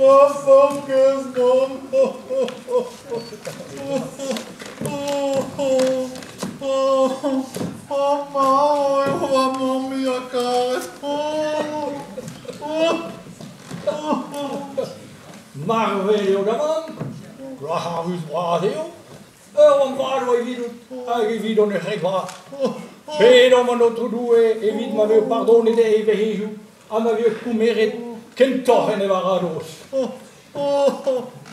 Va faourkaezh mamm Oh, marv eo va mamm muiañ-karet Marvet eo da vamm, glac'harus-bras eo. Ur vamm vat oa evidout hag evidon e c'hreg vat. Pedomp an Aotrou Doue evit ma vezo pardonet dezhe e vec'hezioù ha ma vezo koumeret kentoc'h en e varadoz. Oh, oh,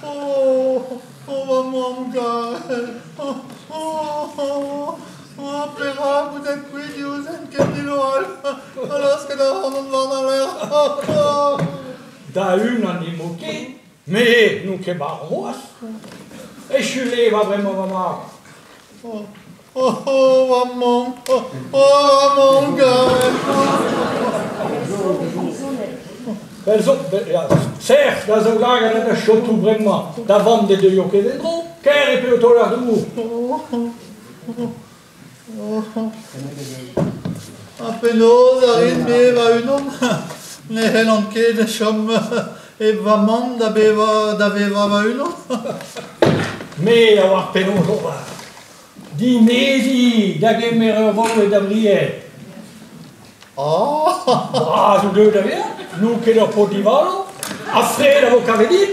oh, oh, va mamm garet. Oh, oh, oh, oh, perak out aet kuit diouzhin ken dilwall? Ha laosket ac'hanon war da lerc'h. Oh, oh. Da-unan n'emañ ket, me n'on ket marv c'hoazh. Echu levañ bremañ va mab. Oh, oh, oh, va mamm, oh, oh, va mamm garet. Pell zo, serr da zaoulagad ha da chotoù bremañ. Da vamm ne deuio ket en-dro, kaer e p'eo taol ar dour. Ha penaos a rin-me va-unan? Ne c'hellan ket chom hep va mamm da bevañ da vevañ va-unan. Me a oar penaos ober. Dimeziñ da gemer ur vaouez da bried. Ah! Bras out deuet da vezañ, n'on ket ur paotr divalo, ha fred a vo kavet dit.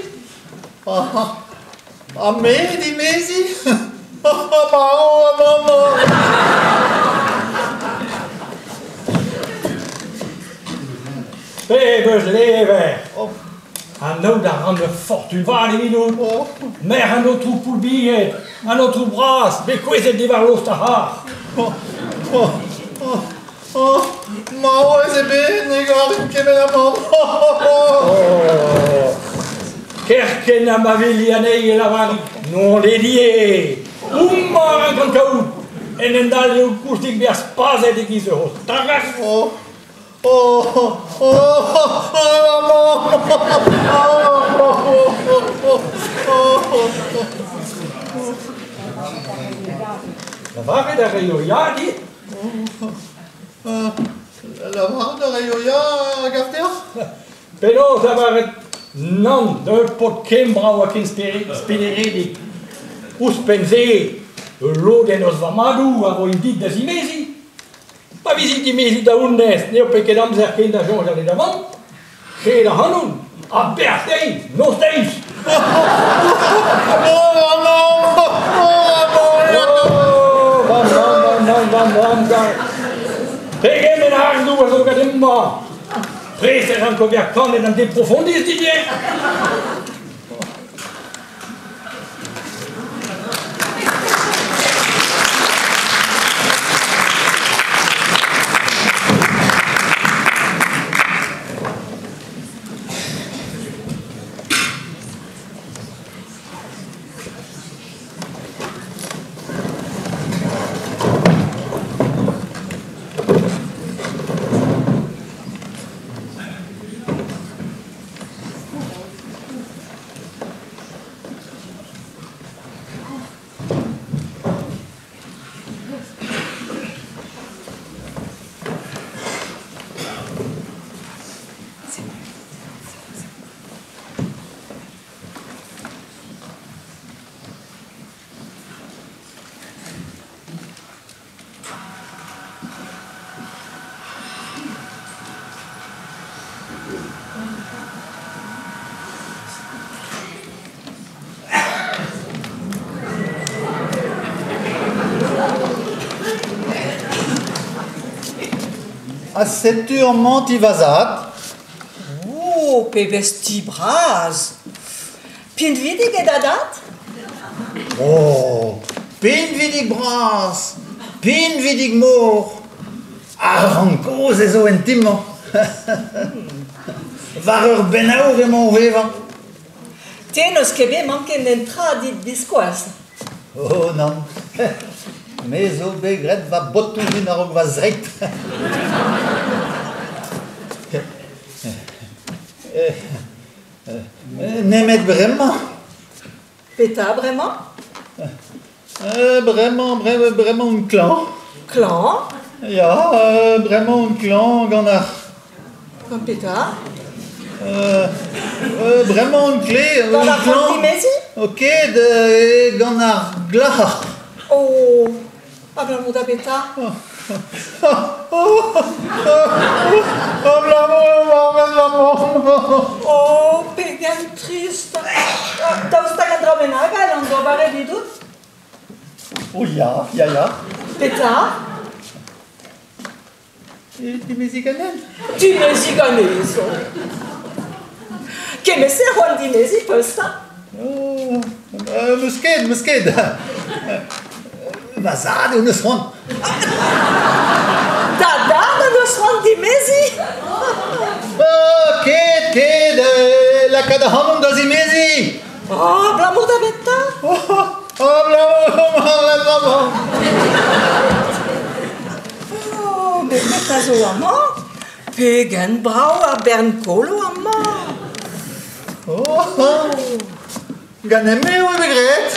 Ha me dimeziñ? Marv maman! Pebezh lever! Anaout a ran ur fortun vat evidout. Merc'h an aotrou Poulbiget, an aotrou bras, bet kouezhet diwar lost ar c'harr. Oh, oh, oh, oh, maouez ebet ne garin kement amañ. Oh. Kerkent ha ma weli anezhi e lavari n'on ket Homañ a rankan kaout. En hent-all eo koustik bezañ spazhet e-giz ur c'hozh targazh. Oh, Oh, oh, oh, Lavaret a reio ya dit? Lavaret a reio ya a gav deoc'h? Penaos lavaret nann da ur paotr ken brav ha ken speredik? Ouzhpenn-se, ul lodenn eus va madoù a roin dit da zimeziñ. Pa vezi dimezet da honnezh n'eo ket amzer ken da soñjal e da vamm, ket ac'hanon, ha berzh dezhi, noz-deiz. Pegement a ardoù a zo gant hemañ? Prest e ranko bezañ kanet an De Profundis, Didier. Ha setu amañ ti va zad. Oh, pebezh ti bras! Pinvidik eo da dad? Oh, pinvidik-bras, pinvidik-mor. Arc'hant kozh ez eo en ti-mañ. War ur benn-aour emañ o vevañ. Te n'eus ket bet manket un tra dit biskoazh. Oh nann, me zo bet graet va botoù din a-raok va zreid. Nemet bremañ. Petra bremañ? Bremañ, bremañ on klañv. Klañv? Ya, bremañ on klañv gant ar... Gant petra? Bremañ on Gant ar c'hoant dimeziñ? Ok, gant ar glac'har. Oh, abalamour da betra? Oh, pegen trist! Daoust hag un dra bennak a c'hallan d'ober evidout? Oh ya, ya, ya. Petra? Dimeziñ ganen? Dimeziñ ganez oh. Kement-se a c'hoant dimeziñ peus 'ta? Oh, 'meus ket, 'meus ket. Ma zad eo 'neus c'hoant. Da dad en deus c'hoant dimeziñ? Oh, ket, ket, lakaat ac'hanon da zimeziñ. Oh, abalamour da betra? Oh, abalamour, Oh, met petra zo amañ? Pegen brav ar bern kolo amañ! Oh, ganin-me eo bet graet.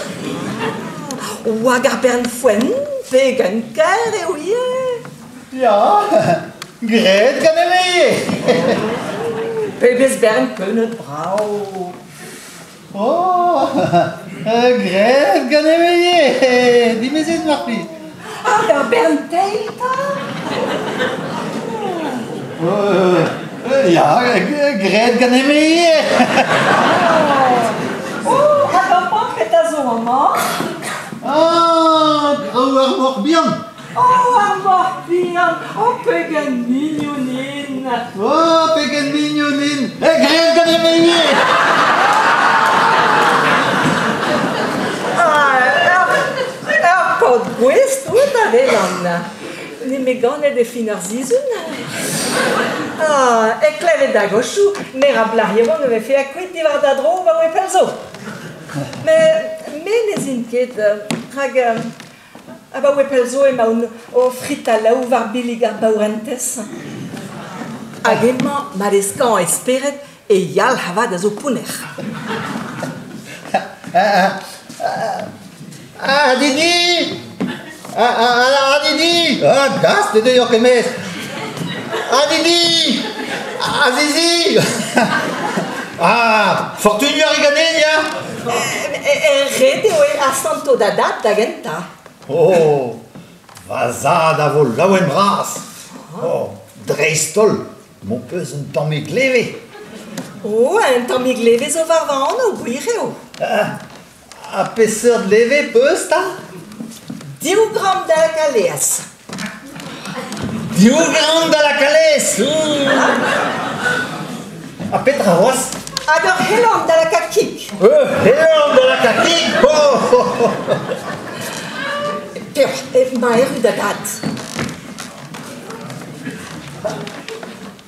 Oh, hag ar bern foenn, pegen kaer eo ivez! Ya, graet ganin-me ivez. Pebezh bern keuneud brav! Oh, graet ganeomp ivez, dimezet mar plij. Hag ar bern teil 'ta? Ya, graet ganeomp ivez. Oh, hag amañ petra zo amañ? Ah, traoù ar moc'h bihan. Oh, ar moc'h bihan! Oh, pegen mignon int! Oh, pegen mignon int! Graet ganeomp ivez! Ah, ur paotr gouest out a welan. N'eo ganet e fin ar sizhun. Ah, e klevet da gochoù, me ra plac'h yaouank e vefe akuit diwar da dro abaoe pell zo. Met me ne zin ket, rak Abaoe pell zo emaon o fritañ laou war billig ar baourentez. Hag emañ ma vez skañv e spered e yalc'h avat a zo pounner. Ah, Didi! Ah, ah, ah, Didi! Ah, gast, e deuio ket maez! Ah, Didi! Ah, Zizi! Ah, fortun ar ganen, ya! Ret eo e asanto da dad da gentañ. Oh, va zad a vo laouen-bras. Oh, dreist-holl, m'ho peus un tammig leve. Oh, un tammig leve zo war va anv, gwir eo. Ha peseurt leve 'peus 'ta? Div gramm da Kalez. Div gramm da la Kalez Ha petra c'hoazh? Hag ur c'helorn da lakaat kig. Ur c'helorn da lakaat kig Oh Peoc'h, emañ erru da dad.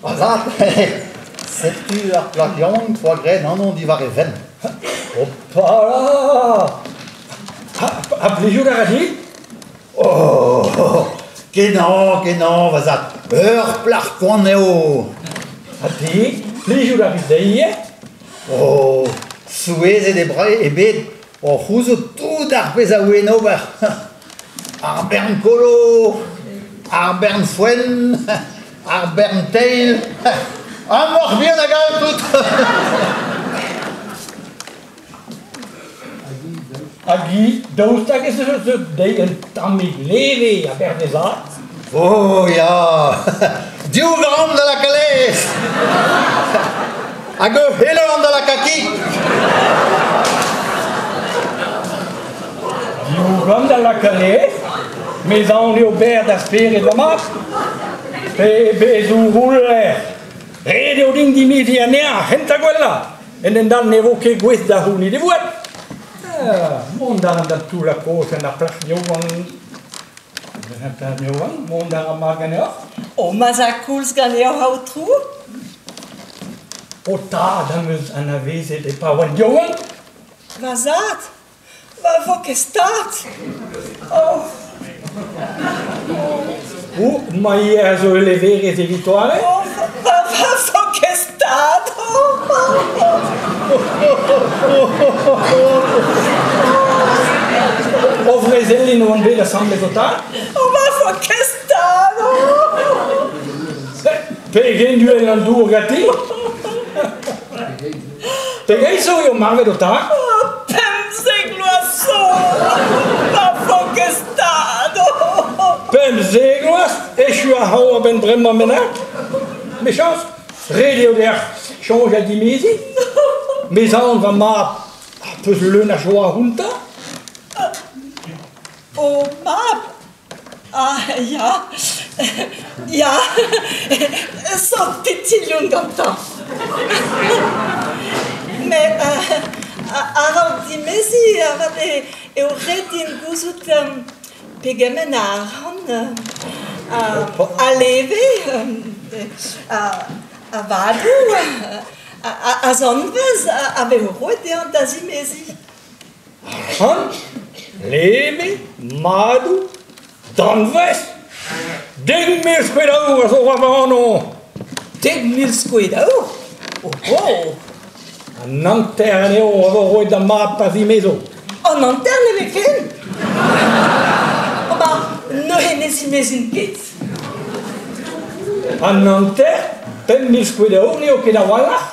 Va zad, setu ar plac'h yaouank 'poa graet anv diwar e benn. Hopala! Ha plijout a ra dit? Oh, kenañ, kenañ, va zad. Ur plac'h koant eo. Ha te, plijout a rit dezhi ivez? Oh, souezhet eo bet o c'houzout tout ar pezh a ouen ober. Ar bern kolo, ar bern foenn, ar bern teil, ha moc'h bihan hag all tout. Hag hi, daoust hag ez eus deut dezhi un tammig leve a-berzh he zad? Oh ya! Div gramm da la Calais! Hag ur c'helorn da la Kaki! Div gramm da la Calais? Mes aon eo berr da spered va mab? Pebezh ourouler! Ret eo din dimeziñ anezhañ ar c'hentañ gwellañ! En hent-all ne vo ket gouest da c'hounit e voued. Mont a ran da toullañ kozh gant ar plac'h yaouank. Ar plac'h yaouank, mont a ra mat ganeoc'h? O ma 'z a koulz ganeoc'h, aotrou? Ho tad am eus anavezet e pa oan yaouank. Va zad? Va vo ket stad? Oh! Oh, ma ivez a zo ul leverez evit doare. Oh, va vo ket stad! O vrezelin oan bet asambles o tad. Oh, va vo ket stad! Pegen uhel an dour ganti. Pegeit zo eo marvet ho tad? Oh, 15 vloaz zo! Va faourkaezh tad! 15 vloaz? Echu ar c'haoz a-benn bremañ bennak? Mechañs, ret eo deoc'h soñjal dimeziñ? Mes aon va mab ha peus leun a joa outañ? Ho mab? Ah, ya, ya, sort pitilhon gantañ. Met a-raok dimeziñ avat eo ret din gouzout pegement a arc'hant a leve, a vadoù, a zanvez a vezo roet dezhañ da zimeziñ. Arc'hant, leve, madoù, danvez, 10,000 skoed aour a zo war va anv. 10,000 skoed aour? Oh! An hanter anezho a vo roet d'am mab pa zimezo. An hanter ne vez ken? Oh ba, neuze ne zimezin ket. An hanter, 5,000 skoed aour n'eo ket a-walc'h?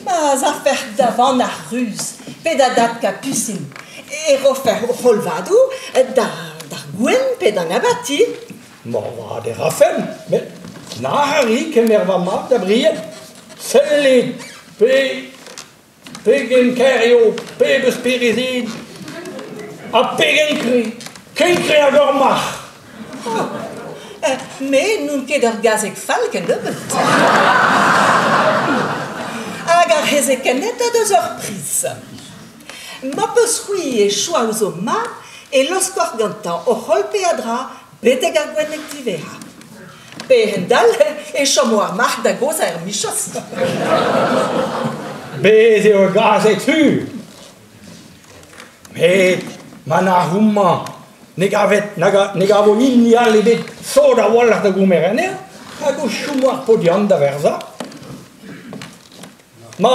Ma'z afec'h da Vanac'h Ruz pe da dad Kapusin e rofec'h hoc'h holl vadoù d'ar gouent pe d'an abati. Moarvat e rafen, met nac'h a ri kemer va mab da bried. Sellit pe pegen kaer eo, pebezh perezid, ha pegen kre, ken kre hag ur marc'h. Me n'on ket ur gazeg fall kennebeut. Hag ar c'hezekenned o deus ur priz. Ma 'peus c'hwi e choaz ouzh ho mab e laoskoc'h gantañ hoc'h holl peadra betek ar gwenneg diwezhañ. Pe a-hend-all e chomo ar marc'h da gozhañ er michañs. Bez' eo ur gazeg fur. Met ma na homañ ne gavet ne gavo hini all ebet sot a-walc'h da gomer anezhañ hag o chomo ar paotr da verzañ. Ma,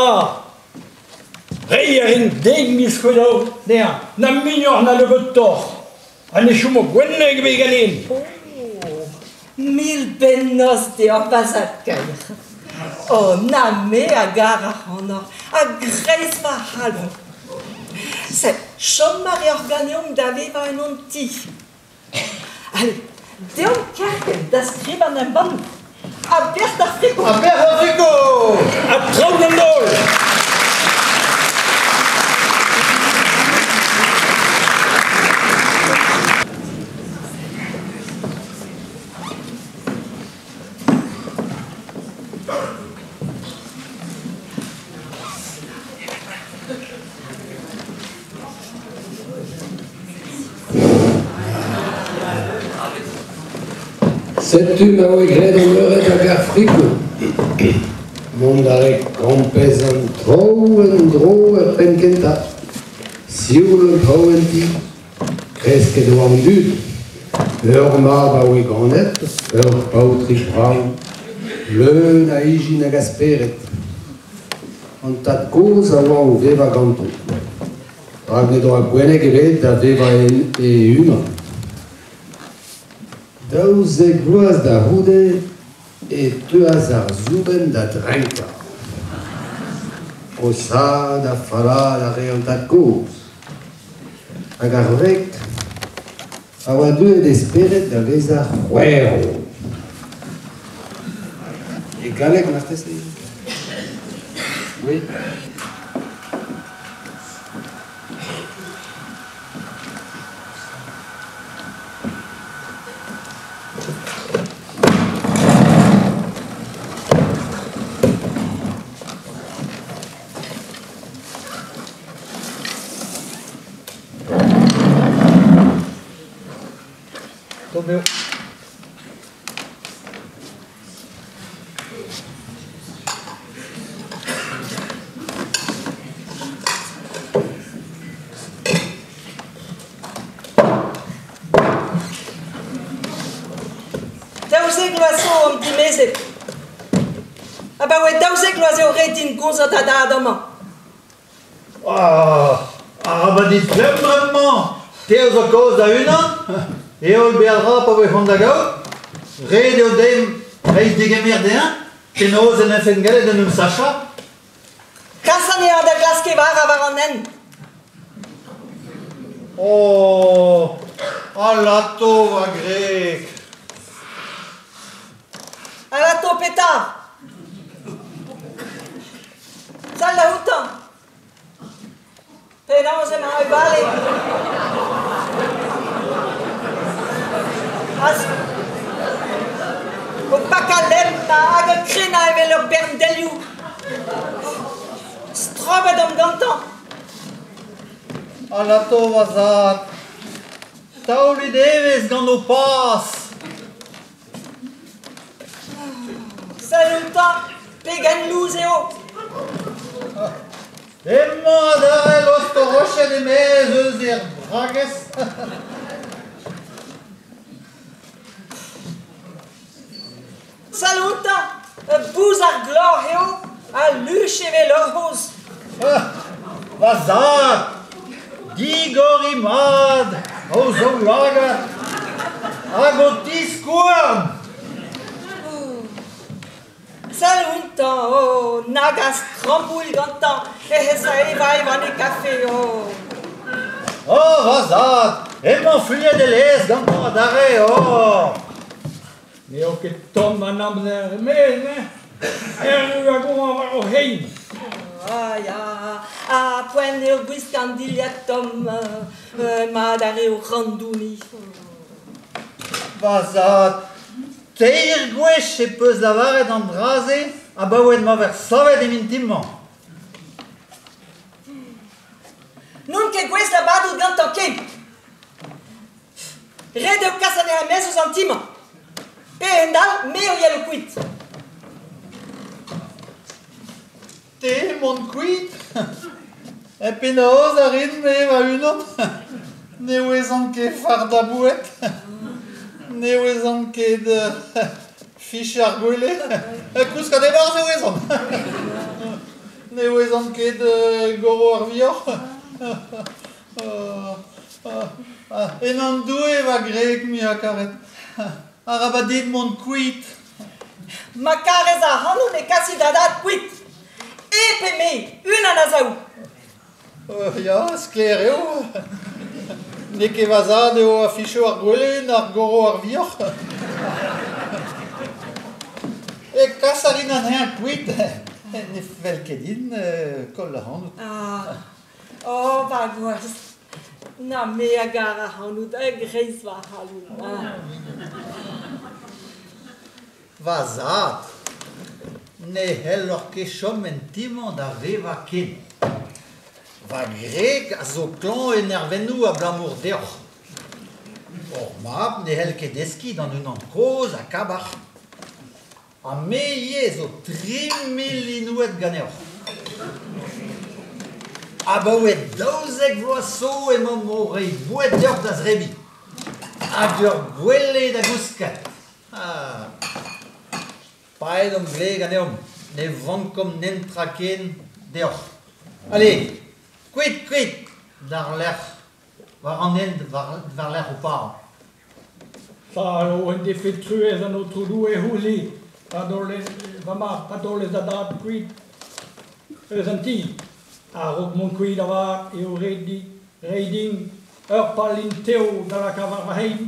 reiñ a rin 10,000 skoed aour dezhañ, na muioc'h na nebeutoc'h, ha ne chomo gwenneg ebet ganin. Oh, mil bennozh deoc'h, va zad-kaer. Oh, na me a gar ac'hanoc'h a-greiz va c'halon. Sed, chom a reoc'h ganeomp da vevañ en hon ti. Allez, deomp kerkent da skrivañ an embannoù. Ha bec'h d'ar friko! Ha bec'h d'ar friko! Ha traoù d'an daol! Setu ma voe graet an eured hag ar friko. Mont a rae kompez an traoù en-dro er penn-kentañ. Sioul an traoù en ti. Kresket e oa an dud. Ur mab a oe ganet, ur paotrig brav, leun a ijin hag a spered. An tad-kozh a oa o vevañ ganto. Rak ne doa gwenneg ebet da vevañ e-unan. 12 vloaz da c'houde e teuas ar soubenn da drenkañ. Kosaat ha fallaat a rae an tad-kozh. Hag ar wreg a oa deuet e spered da vezañ c'hwerv. E galleg marteze? Oui. Tomm eo. 12 vloaz zo omp dimezet. Abaoe 12 vloaz eo ret din gomz da dad amañ. Ah, arabat dit klemm bremañ. Te a zo kaoz da-unan. Heol beadra pa voe c'hoant da gaout. Ret eo deomp reiñ degemer dezhañ. Penaos en defe gallet en em sachañ. Kas anezhañ da glask e vara war an hent. Oh, alato va gwreg. Alato petra? Sell da outañ. Penaos emañ e vale? O pakañ lemm hag o krenañ evel ur bern delioù. Strobet omp gantañ. Alato va zad, taolit evezh gant ho paz. Sell outañ, pegen lous eo. Emañ adarre lost o roched e-maez eus er bragez. Sell outañ, ur bouzar gloc'h eo, ha luch evel ur c'hozh. Va zad, digoriñ mat ho zaoulagad hag ho tiskouarn. Sell outañ, oh, nag a skrambouilh gantañ ec'h esa evañ e vanne kafe, oh. Oh, va zad, emañ fuilhet e laezh gantañ adarre, oh. N'eo ket tomm an amzer e-maez, hein? Erru hag oan war o c'hein. Ah ya, ha poent eo gwiskañ an dilhad tomm, mat ar re o randouniñ. Va zad, teir gwech e peus lavaret an dra-se abaoe ma vez savet e mintin-mañ. N'on ket gouest da badout gantañ ken. Ret eo kas anezhañ er-maez eus an ti-mañ. Pe a-hend-all, me o yelo kuit. Te mont kuit? Ha penaos a rin-me ma-unan? Ne ouezan ket fardañ boued. Ne ouezan ket fichañ ar gwele. Kouskat e-barzh e ouezan. Ne ouezan ket goro ar vioc'h. En an Doue va gwreg muiañ-karet, arabat dit mont kuit. Ma karez ac'hanon e kasi da dad kuit. E pe me, unan a zaou. Ya, sklaer eo. N'eo ket va zad eo a ficho ar gwele na ar goro ar vioc'h. E kas a rin anezhañ kuit. Ne fell ket din koll ac'hanout. Ah, Oh, va gwaz! Na me a gar ac'hanout a-greiz va c'halon. Va zad, ne c'helloc'h ket chom en ti-mañ da vevañ ken. Va gwreg a zo klañv e nervennoù abalamour deoc'h. Hor mab ne c'hell ket deskiñ d'an unan kozh ha kabac'h. Ha me ivez zo 3000 inouet ganeoc'h. Abaoe 12 vloaz zo emaomp o reiñ boued deoc'h da zebriñ. Hag ur gwele da gousket. Ah. Paeet omp dle ganeomp, ne vankomp netra ken deoc'h. Allez, kuit, kuit, d'ar lec'h, war an hent war-lerc'h ho par. Salo en defe truez an Aotrou Doue ouzhit, pa daolez va mab, pa daolez da dad kuit eus an ti. A-raok mont kuit avat eo ret dit reiñ din ur palin tev da lakaat war va c'hein,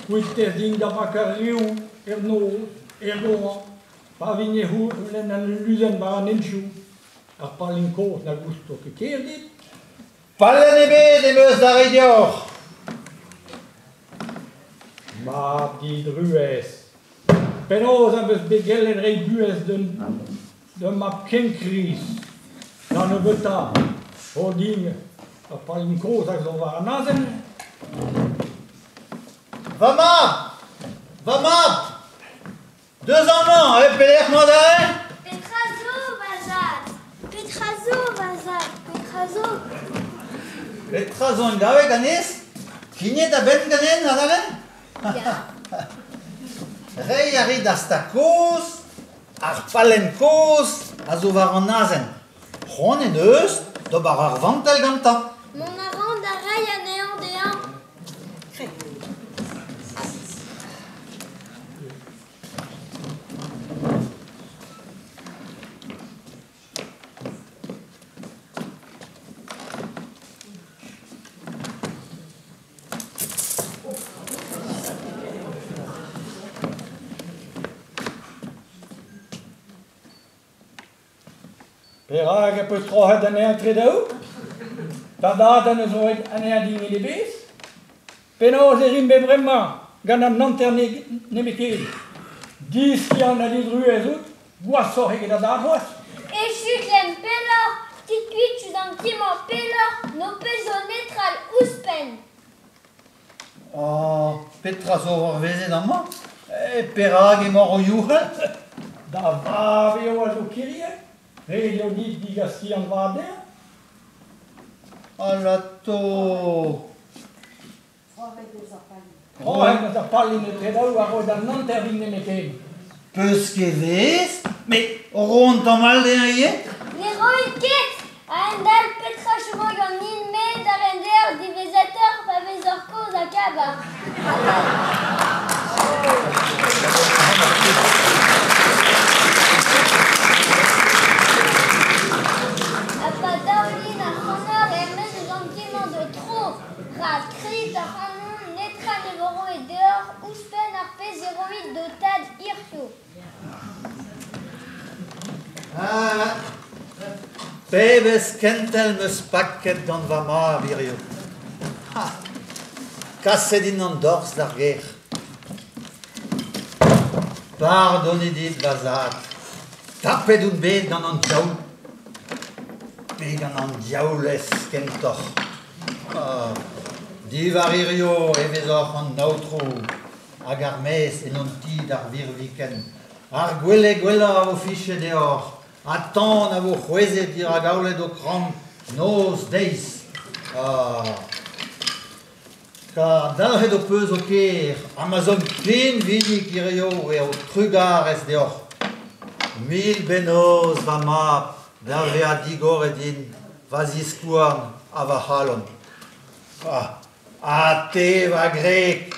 kuitez din da vakañ riv er noz, er goañv, pa vin e c'houlenn al lusenn war an henchoù. Ar palin kozh na gousto ket ker dit. Pallenn ebet em eus da reiñ deoc'h. Mab didruez. Penaos am eus bet gellet reiñ buhez d'un mab ken kriz? Da nebeutañ, ro din ur pallenn kozh hag zo war an azen. Va mab! Va mab! Deus amañ, e pelec'h emañ aze? Petra zo, va zad? Petra zo, va zad? Petra zo? Petra zo en gave ganez? Kignet a-benn ganen, adarre? Ya. Reiñ a rit ar stag kozh, ar pallenn kozh a zo war an azen. C'hoant en deus d'ober ur vantell gantañ. Mont a ran da reiñ anezhañ dezhañ. Perak e peus troc'het anezhañ tre daou? Da dad en deus roet anezhañ din en e bezh? Penaos e rimp bremañ gant an hanter nemetken? Diskiant ha didruez out, gwashoc'h eget da dad c'hoazh. Echu klemm pelloc'h, kit kuit diouzh an ti-mañ pelloc'h, n'ho pezo netra all ouzhpenn. Oh, petra zo c'hoarvezet amañ? E perak emañ o youc'hal? Da vab eo a zo kiriek, ret eo dit degas skiant vat dezhañ. Alato! Roet eus ar palin etre daou a ro d'an hanter din nemetken. Peus ket vez? Met ro an tamm all dezhañ ivez? Ne roin ket! A-hend-all, petra chomo ganin-me da ren deoc'h diwezhatoc'h pa vezoc'h kozh ha kabac'h? Ha pa daolin ac'hanoc'h er-maez eus an ti-mañ d'ho tro, rak krit ac'hanon netra ne vo roet deoc'h ouzhpenn ar pezh e roit d'ho tad hiziv. Ah, pebezh kentel 'm eus paket gant va mab hiziv. Ha, kaset int an dorzh d'ar gêr. Pardonit dit, va zad. Tapet on bet gant an diaoul. Pe gant an diaoulez kentoc'h. Ah, diwar hiziv e vezoc'h an aotrou hag ar maez en hon ti d'ar virviken. Ar gwele gwellañ a vo fichet deoc'h, ha tan a vo c'hwezhet dirak aolet ho krank noz-deiz. Ah. Kar dalc'het ho peus ho ker, ha ma 'z omp pinvidik hiziv eo trugarez deoc'h. Mil bennozh, va mab, da vezañ digoret din va ziskouarn ha va c'halon. Ah, ha te, va gwreg,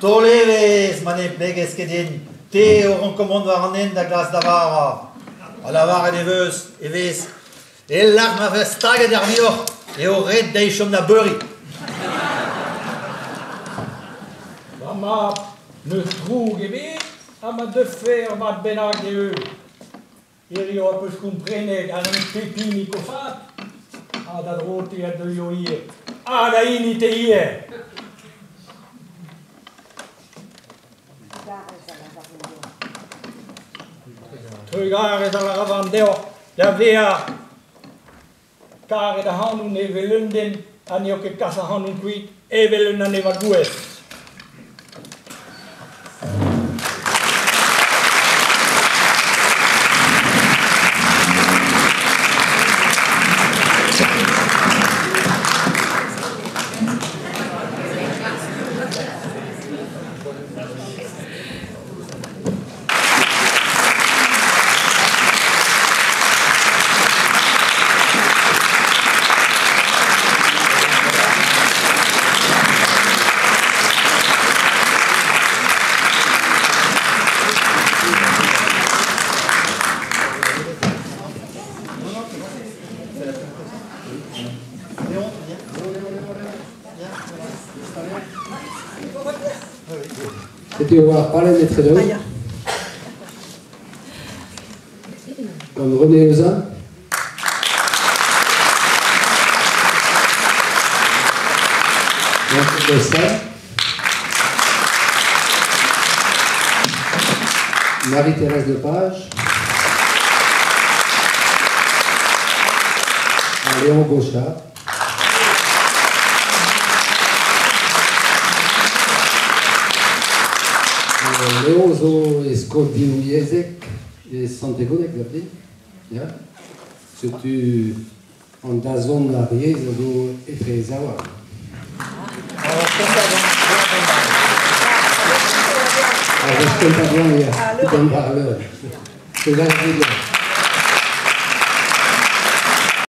taol evezh ma ne blegez ket din, te o ranko mont war an hent da glask da vara. Ha lavaret e veus e vez E-lec'h ma vez staget ar vioc'h eo ret dezhi chom da beuriñ. Va mab, n'eus droug ebet ha ma deufe ur vad bennak d'e heul. Hiziv az peus komprenet a ran pep hini koshaat. Ha da dro te a deuio ivez. Ha da hini te ivez. Trugarez a lavaran deoc'h da vezañ karet ac'hanon evel un den ha n'eo ket kas ac'hanon kuit evel un aneval gouez. Setu e oa ar pallenn etre daou. Gant René Eusa. Jean-Claude Costa. Marie-Thérèse Lepage. Léon Gauchard. Léon zo e skol divyezhek e Sant-Egoneg, gav din. Ya. Setu an dazont ar yezh a zo etre e zaouarn. Ar wech kentañ ya, war leur.